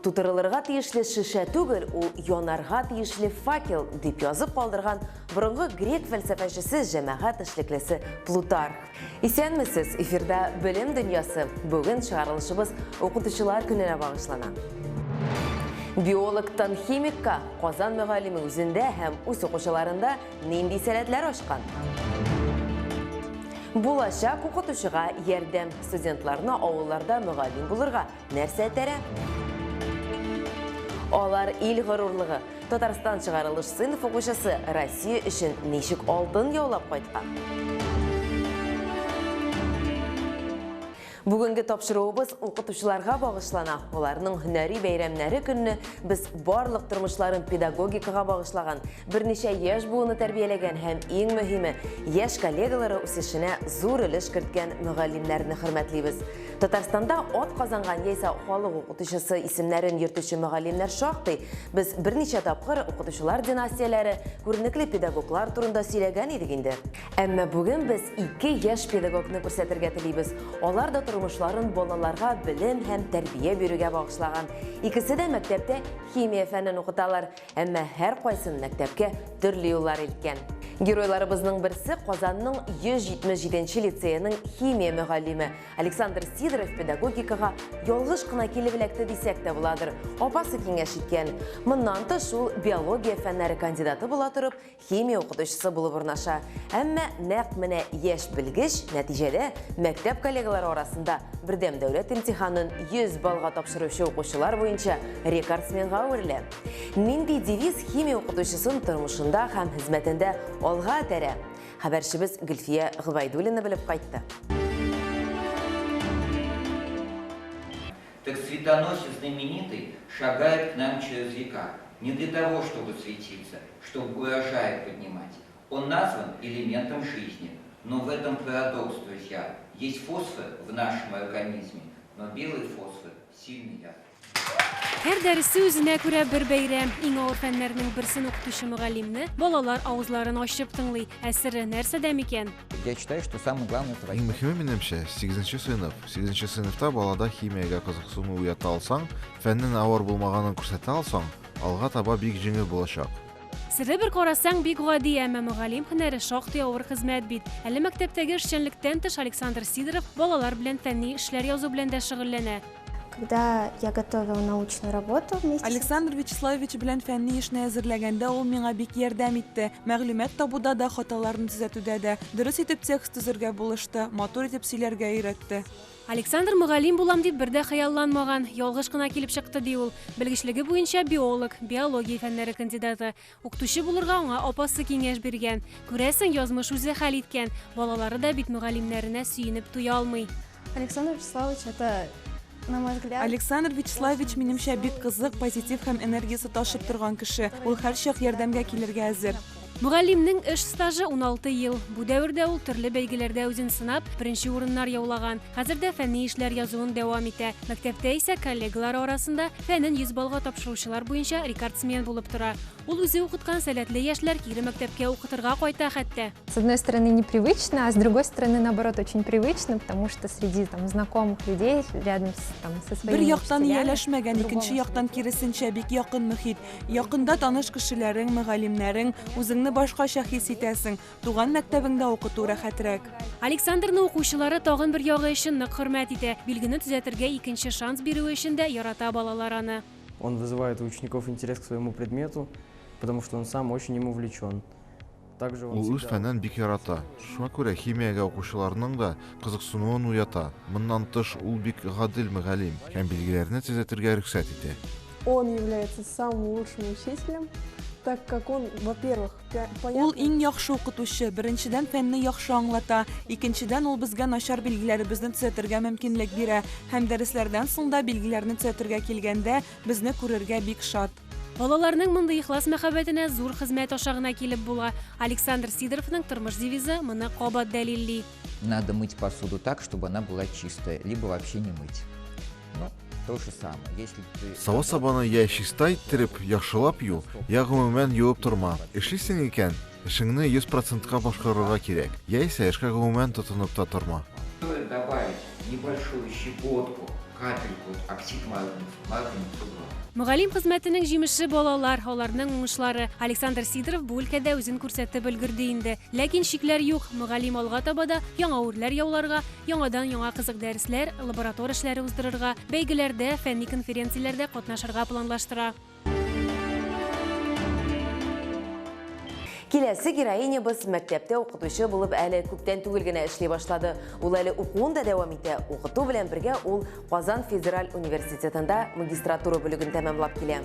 тутырылырга тиешле шешә түгел, ул янарга тиешле факел, дип язып калдырган борынгы грек фәлсәфәчесе, җәмәгать эшлеклесе Плутарх. Исәнмесез, эфирда Белем дөньясы. Бүген чыгарылышыбыз Укытучылар көненә багышлана. Биологтан химикка Казан мөгаллиме үзендә һәм үз укучыларында нинди сәләтләр ачкан? Булачак укытучыга ярдәм. Студентларны авылларда мөгаллим булырга нәрсә этәрә? Алар ил горурлыгы. Татарстан чыгарылыш сыйныф укучысы Россия өчен ничек алтын яулап кайткан? Бүгенге тапшыруыбыз укытучыларга багышлана. Аларның һөнәри бәйрәмнәре көнне без барлык тормышларын педагогикага багышлаган, берничә яшь буыны тәрбияләгән һәм иң мөһиме, яшь коллегалары үсешенә зур өлеш керткән мөгаллимнәрне хөрмәтлибез. Татарстанда ат казанган яисә халык укытучысы исемнәрен йөртүче мөгаллимнәр шактый. Без берничә тапкыр укытучылар династияләре, күренекле педагоглар турында сөйләгән идек инде. Әмма бүген без ике яшь педагогны күрсәтергә телибез. Алар да тормышларын балаларга белем һәм тәрбия бирүгә багышлаган. Икесе дә мәктәптә химия фәнен укыталар, әмма һәркайсын мәктәпкә төрле юллар илткән. Геройларыбызның берсе Казанның 177 нче лицееның химия мөгаллиме Александр Сидоров педагогикага ялгыш кына килеп эләкте дисәк тә буладыр. Апасы киңәш иткән. Моннан тыш, ул биология фәннәре кандидаты була торып, химия укытучысы булып урнаша. Әмма нәкъ менә яшь белгеч, нәтиҗәдә, мәктәп коллегалары арасында бердәм дәүләт имтиханын 100 баллга тапшыручы укучылар буенча рекордсменга әверелә. Нинди девиз химия укытучысын тормышында һәм хезмәтендә алга этәрә? Хәбәрчебез Гөлфия Гобәйдуллина белеп кайтты. Так светоносец знаменитый шагает к нам через века не для того, чтобы светиться, чтобы урожай поднимать. Он назван элементом жизни. Но в этом парадокс, друзья. Есть фосфор в нашем организме, но белый фосфор сильный яд. Һәр дәресе үзенә күрә бер бәйрәм. Иң авыр фәннәрнең берсен укытучы мөгаллимне балалар авызларын ачып тыңлый. Ә сере нәрсәдә микән? Я считаю, что самое главное это Иң мөһиме, минемчә, сигезенче сыйныф. Сигезенче сыйныфта балада химиягә кызыксыну уята алсаң, фәннең авыр булмаганын күрсәтә алсаң, алга таба бик җиңел булачак. Сере бер карасаң, бик гади, әмма мөгаллим һөнәре шактый авыр хезмәт бит. Әле мәктәптәге эшчәнлектән тыш Александр Сидоров балалар белән фәнни эшләр язу белән дә шөгыльләнә. Когда я готовила научную работу вместе с. Александр Вячеславович белән фәнни эшне әзерләгәндә ул миңа бик ярдәм итте. Мәгълүмат табуда да, хаталарны төзәтүдә дә. Дөрес итеп текст төзергә булышты, матур итеп сөйләргә өйрәтте. Александр мөгаллим булам дип бер дә хыялланмаган, ялгыш кына килеп чыкты, ди ул. Белгечлеге буенча биолог, биология фәннәре кандидаты. Укытучы булырга аңа апасы киңәш биргән. Күрәсең, язмыш үзе хәл иткән. Балалары да бит мөгаллимнәренә сөенеп туя алмый. Александр Вячеславович, это, на мой взгляд. Александр Вячеславович, минемчә, бик кызык, позитив һәм энергиясе ташып торган кеше. Ул һәрчак ярдәмгә килергә әзер. Мөгаллимнең эш стажы 16 ел. Бу дәвердә ул төрле бәйгеләрдә үзен сынап, беренче урыннар яулаган. Хәзер дә фәнни эшләр язуын дәвам итә. Мәктәптә исә коллегалары арасында фәнен 100 баллга тапшыручылар буенча рекордсмен булып тора. Ул үзе укыткан сәләтле яшьләр кире мәктәпкә укытырга кайта хәтта. С одной стороны, непривычно, а с другой стороны, наоборот, очень привычно, потому что среди там знакомых людей, рядом с, там, со своими Бер яктан учителями, ияләшмәгән, икенче по-другому яктан, киресенчә, бик якын мохит. Якында таныш кешеләрең, мөгаллимнәрең, үзеңне башкача хис итәсең. Туган мәктәбеңдә укыту рәхәтрәк. Александрны укучылары тагын бер ягы өчен нык хөрмәт итә. Билгене төзәтергә икенче шанс бирүе өчен дә ярата балалар аны. Он вызывает у учеников интерес к своему предмету, потому что он сам очень им увлечен. Также он Ул үз всегда фәнен бик ярата. Шуңа күрә химиягә укучыларның да кызыксынуын уята. Моннан тыш, ул бик гадел мөгаллим һәм билгеләрне төзәтергә рөхсәт итә. Он является самым лучшим учителем, так как он, во-первых, Ул иң яхшы укытучы, беренчедән, фәнне яхшы аңлата, икенчедән, ул безгә начар билгеләребезне төзәтергә мөмкинлек бирә һәм дәресләрдән соң да билгеләрне төзәтергә килгәндә, безне күрергә бик шат. Балаларның мондый ихлас мәхәббәтенә зур хезмәт аша гына килеп була. Александр Сидоровның тормыш девизы моны кабат дәлилли. Надо мыть посуду так, чтобы она была чистая, либо вообще не мыть. Ну, то же самое. Если ты Савыт-сабаны я чиста иттереп, яхшылап ю, я гомумән юып торма. Эшлисең икән, эшеңне 100 процентка башкарырга кирәк, яисә эшкә гомумән тотынып та торма. Стоит добавить небольшую щепотку. Капельку оксид марганца, марганец 2. Мөгаллим хезмәтенең җимеше балалар, аларның уңышлары. Александр Сидоров бу өлкәдә үзен күрсәтеп өлгерде инде. Ләкин шикләр юк, мөгаллим алга таба да яңа үрләр яуларга, яңадан-яңа кызык дәресләр, лаборатор эшләре уздырырга, бәйгеләрдә, фәнни конференцияләрдә катнашырга планлаштыра. Киләсе героинябыз мәктәптә укытучы булып әле күптән түгел генә эшли башлады. Ул әле укуын да дәвам итә. Укыту белән бергә ул Казан федераль университетында магистратура бүлеген тәмамлап килә.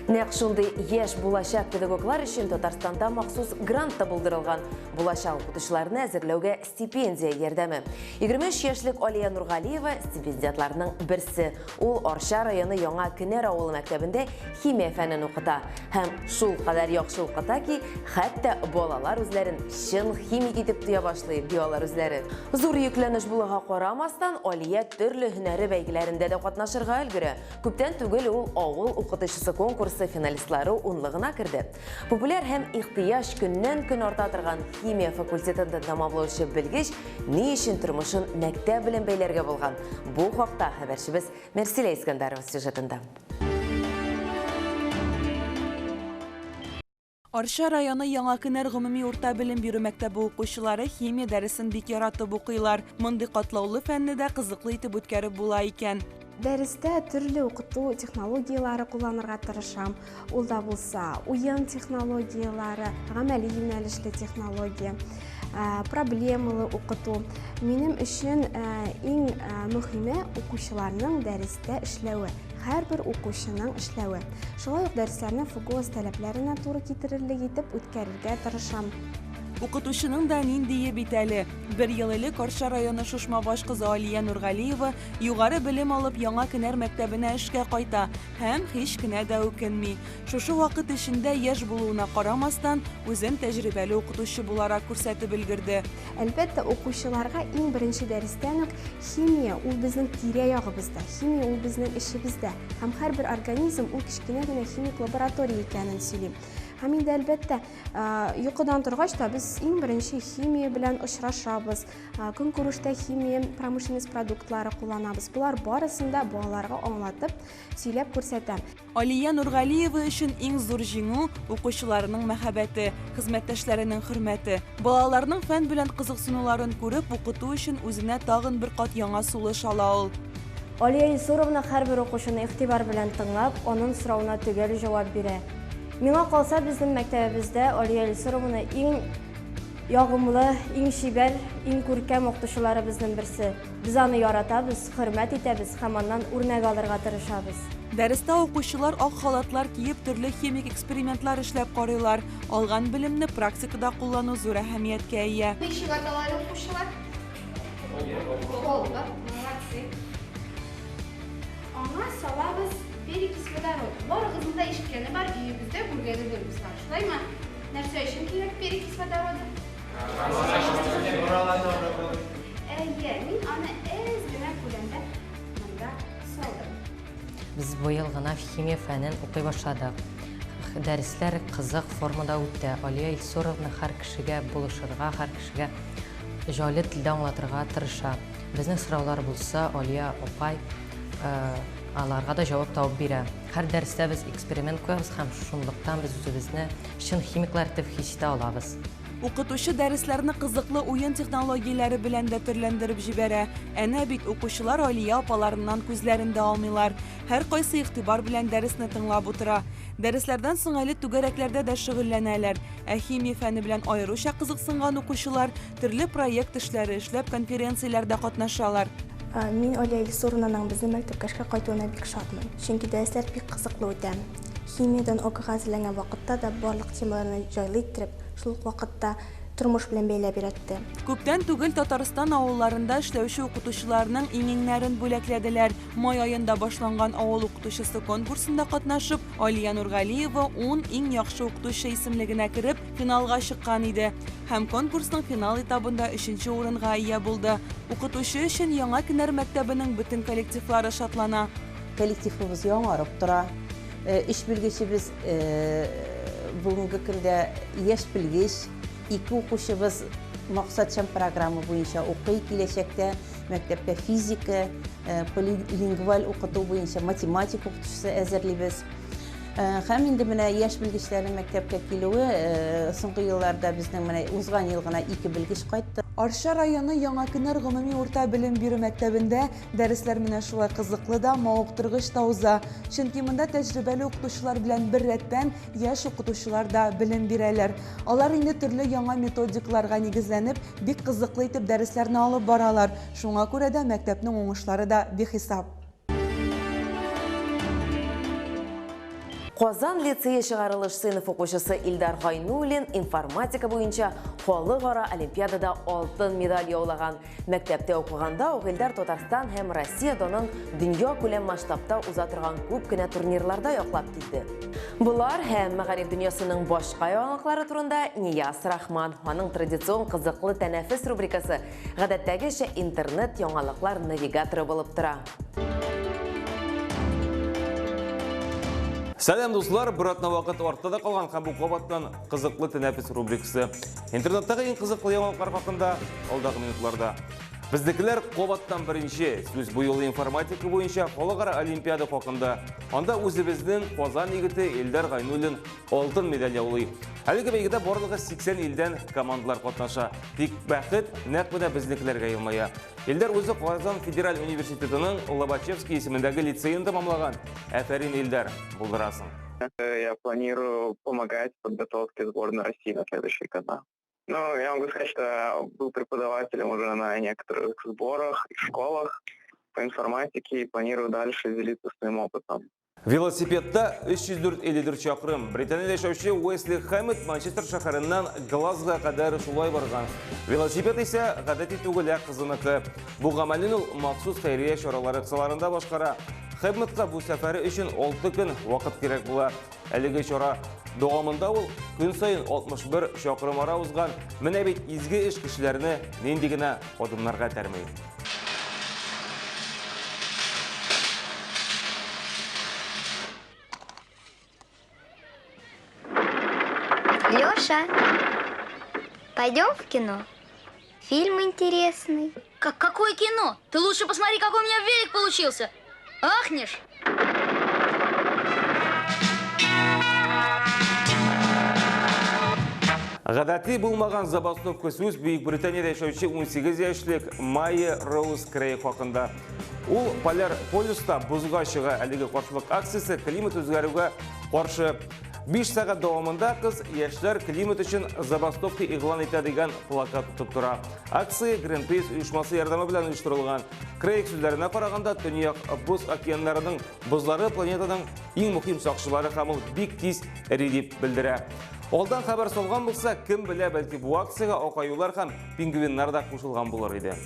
Нәкъ шундый яшь булачак педагоглар өчен Татарстанда махсус грант та булдырылган. Булачак укытучыларны әзерләүгә стипендия ярдәме. 23 яшьлек Алия Нургалиева стипендиатларның берсе. Ул Арча районы Яңа Кенәр авылы мәктәбендә химия фәнен укыта. Һәм шул кадәр яхшы укыта ки, хәтта балалар үзләрен чын химик итеп тоя башлый, ди алар үзләре. Зур йөкләнеш булуга карамастан, Алия төрле һөнәре бәйгеләрендә дә катнашырга өлгерә. Күптән түгел ул Авыл укытучысы конкурсы финалистлары унлыгына керде. Популяр һәм ихтыяҗ көннән-көн арта торган химия факультетын тәмамлаучы белгеч ни өчен тормышын мәктәп белән бәйләргә булган? Бу хакта хәбәрчебез Мәрсилә Искәндәрова сюжетында. Арча районы Яңа Кенәр гомуми урта белем бирү мәктәбе укучылары химия дәресен бик яратып укыйлар. Мондый катлаулы фәнне дә кызыклы итеп үткәреп була икән. Дәрестә төрле укыту технологияләре кулланырга тырышам. Ул да булса уен технологияләре, гамәли юнәлешле технология, проблемалы укыту. Минем өчен иң мөһиме укучыларның дәрестә эшләве. Һәрбер укучының эшләве. Шулай ук дәресләрне ФГОС таләпләренә туры китерерлек итеп үткәрергә тырышам. Укытучының да ниндие бит әле. Бер ел элек Арча районы Шушмабаш кызы Алия Нургалиева югары белем алып Яңа Кенәр мәктәбенә эшкә кайта һәм һич кенә дә үкенми. Шушы вакыт эчендә яшь булуына карамастан, үзен тәҗрибәле укытучы буларак күрсәтеп өлгерде. Әлбәттә, укучыларга иң беренче дәрестән үк химия ул безнең тирә-ягыбызда, химия ул безнең эчебездә. Һәм һәрбер организм ул кечкенә генә химик лаборатория икәнен сөйлим. Һәм инде, әлбәттә, йокыдан торгач та без иң беренче химия белән очрашабыз. Көнкүрештә химия, промышленность продуктлары кулланабыз. Болар барысын да балаларга аңлатып, сөйләп күрсәтәм. Алия Нургалиева өчен иң зур җиңү, укучыларының мәхәббәте, хезмәттәшләренең хөрмәте. Балаларның фән белән кызыксынуларын күреп, укыту өчен үзенә тагын бер кат яңа сулыш ала ул. Алия Илсуровна һәрбер укучыны игътибар белән тыңлап, аның соравына төгәл җавап бирә. Миңа калса, безнең мәктәбебездә Алия Илсуровна иң ягымлы, иң чибәр, иң күркәм укытучыларыбызның берсе. Без аны яратабыз, хөрмәт итәбез һәм аннан үрнәк алырга тырышабыз. Дәрестә укучылар ак халатлар киеп төрле химик экспериментлар эшләп карыйлар. Алган белемне практикада куллану зур әһәмияткә ия. Ничек атала әле укучылар? Колба. Молодцы. Аңа салабыз перекись водород. Барыгызның да ишеткәне бар, өебездә күргәне бар, шулаймы? Нәрсә өчен кирәк перекись водороды? Әйе, мин аны әз генә күләмдә монда салдым. Без быел гына химия фәнен укый башладык. Дәресләр кызык формада үтте. Алия Илсуровна һәр кешегә булышырга, һәр кешегә җайлы телдә аңлатырга тырыша. Безнең сораулар булса, Алия апай аларга да җавап табып бирә. Һәр дәрестә без эксперимент куябыз һәм шунлыктан без үзебезне чын химиклар итеп хис итә алабыз. Укытучы дәресләрне кызыклы уен технологияләре белән дә төрләндереп җибәрә. Әнә бит укучылар Алия апаларыннан күзләрен дә алмыйлар. Һәркайсы игътибар белән дәресне тыңлап утыра. Дәресләрдән соң әле түгәрәкләрдә дә шөгыльләнәләр. Ә химия фәне белән аеруча кызыксынган укучылар төрле проект эшләре эшләп конференцияләрдә катнашалар. Мин Алия Илсуровнаның безнең мәктәпкә эшкә кайтуына бик шатмын. Чөнки дәресләр бик кызыклы үтә. Химиядән ОКга әзерләнгән вакытта да барлык темаларны җайлы иттереп, шул ук вакытта тормыш белән бәйләп өйрәтте. Күптән түгел Татарстан авылларында эшләүче укытучыларның иң-иңнәрен бүләкләделәр. Май аенда башланган авыл укытучысы конкурсында катнашып, Алия Нургалиева 10 иң яхшы укытучы исемлегенә кереп, финалга чыккан иде. Һәм конкурсның финал этабында 3нче урынга ия булды. Укытучы өчен Яңа Кенәр мәктәбенең бөтен коллективлары шатлана. Коллективыбыз яңарып тора. Өч белгечебез бүгенге көндә яшь белгеч, ике укучыбыз максатчан программа буенча укый, киләчәктә мәктәпкә физика, полилингваль укыту буенча математика укытучысы әзерлибез. Һәм инде менә яшь белгечләрнең мәктәпкә килүе соңгы елларда безнең менә узган ел гына ике белгеч кайтты. Арча районы Яңа Кенәр гомуми урта белем бирү мәктәбендә дәресләр менә шулай кызыклы да, мавыктыргыч та уза. Чөнки монда тәҗрибәле укытучылар белән беррәттән яшь укытучылар да белем бирәләр. Алар инде төрле яңа методикаларга нигезләнеп, бик кызыклы итеп дәресләрне алып баралар. Шуңа күрә дә мәктәпнең уңышлары да бихисап. Казан лицее чыгарылыш сыйныф укучысы Илдар Гайнуллин информатика буенча халыкара олимпиадада алтын медаль яулаган. Мәктәптә укыганда ук Илдар Татарстан һәм Россия данын дөньякүләм масштабта уза торган күп кенә турнирларда яклап килде. Болар һәм мәгариф дөньясының башка яңалыклары турында Нияз Рахман. Аның традицион кызыклы тәнәфес рубрикасы гадәттәгечә интернет яңалыклар навигаторы булып тора. Сәлам, дуслар! Бер атна вакыт артта да калган һәм бу кабаттан кызыклы тәнәфес рубрикасы. Интернеттагы иң кызыклы яңалыклар хакында алдагы минутларда. Безнекеләр кабаттан беренче. Сүз бу юлы информатика буенча халыкара олимпиада хакында. Анда үзебезнең Казан егете Илдар Гайнуллин алтын медаль яулый. Әлеге бәйгедә барлыгы 80 илдән командалар катнаша. Тик бәхет нәкъ менә безнекеләргә елмая. Илдар үзе Казан федераль университетының Лобачевский исемендәге лицеен тәмамлаган. Афәрин, Илдар, булдырасың. Я планирую помогать в подготовке сборной России на следующие года. Ну, я могу сказать, что я был преподавателем уже на некоторых сборах и школах по информатике и планирую дальше делиться своим опытом. Велосипедта 304,54 чакрым. Британиядә яшәүче Уэсли Хэммет Манчестер шәһәреннән Глазго кадәр шулай барган. Велосипед исә гадәти түгел, ә кызыныкы. Бу гамәлен ул махсус хәйрия чаралары кысаларында башкара. Хэмметка бу сәфәре өчен 6 көн вакыт кирәк була. Әлеге чара дәвамында ул көн саен 61 чакрым ара узган. Менә бит изге эш кешеләрне нинди генә адымнарга этәрми. Леша, пойдем в кино? Фильм интересный. Как, какое кино? Ты лучше посмотри, какой у меня велик получился. Ахнешь? Гадәти булмаган забастовка сүз Бөек Британиядә яшәүче 18 яшьлек Майя Роуз Крей хакында. Ул Поляр полюста бозга чыга. Әлеге каршылык акциясе климат үзгәрүгә каршы. 5 сәгать дәвамында кыз яшьләр климат өчен забастовка игълан итә дигән плакат тотып тора. Акция Greenpeace оешмасы ярдәме белән оештырылган. Крейг сүзләренә караганда, Төньяк боз океаннарының бозлары планетаның иң мөһим сакчылары һәм ул бик тиз эри дип белдерә. Алдан хәбәр салган булса, кем белә, бәлки бу акциягә ак аюлар һәм пингвиннар да кушылган булыр иде.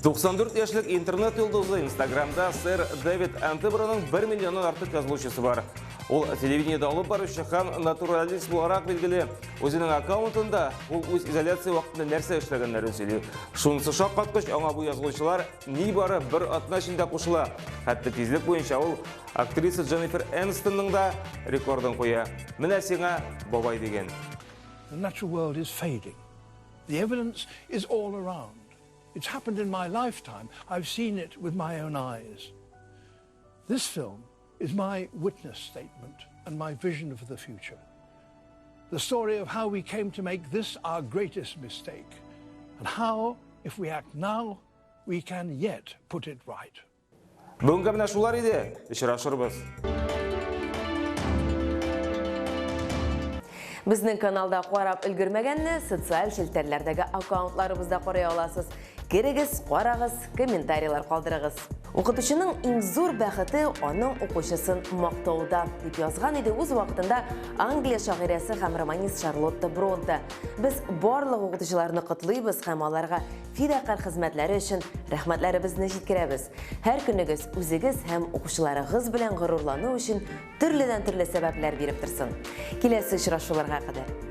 94 яшьлек интернет йолдызы Инстаграмда сэр Дэвид Антеброның 1 миллионнан артык язылучысы бар. Ул телевидениедә алып баручы һәм натуралист буларак билгеле. Үзенең аккаунтында ул үз изоляция вакытында нәрсә эшләгәннәрен сөйли. Шунысы шаккаткыч, аңа бу язылучылар нибары бер атна эчендә кушыла. Хәтта тизлек буенча ул актриса Дженнифер Энстонның да рекордын куя. Менә сиңа бабай диген. The natural world is fading. The evidence is all around. It's happened in my lifetime. I've seen it with my own eyes. This film is my witness statement and my vision for the future. The story of how we came to make this our greatest mistake and how, if we act now, we can yet put it right. Бүгенгә менә шулар иде. Очрашырбыз. Безнең каналда карап өлгермәгәнне социаль челтәрләрдәге аккаунтларыбызда карый аласыз. Керегез, карагыз, комментарийлар калдырыгыз. Укытучының иң зур бәхете аның укучысын мактауда, дип язган иде үз вакытында Англия шагыйрәсе һәм романист Шарлотта Бронте. Без барлык укытучыларны котлыйбыз һәм аларга фидакарь хезмәтләре өчен рәхмәтләребезне җиткерәбез. Һәр көнегез үзегез һәм укучыларыгыз белән горурлану өчен төрледән-төрле сәбәпләр биреп торсын. Киләсе очрашуларга кадәр.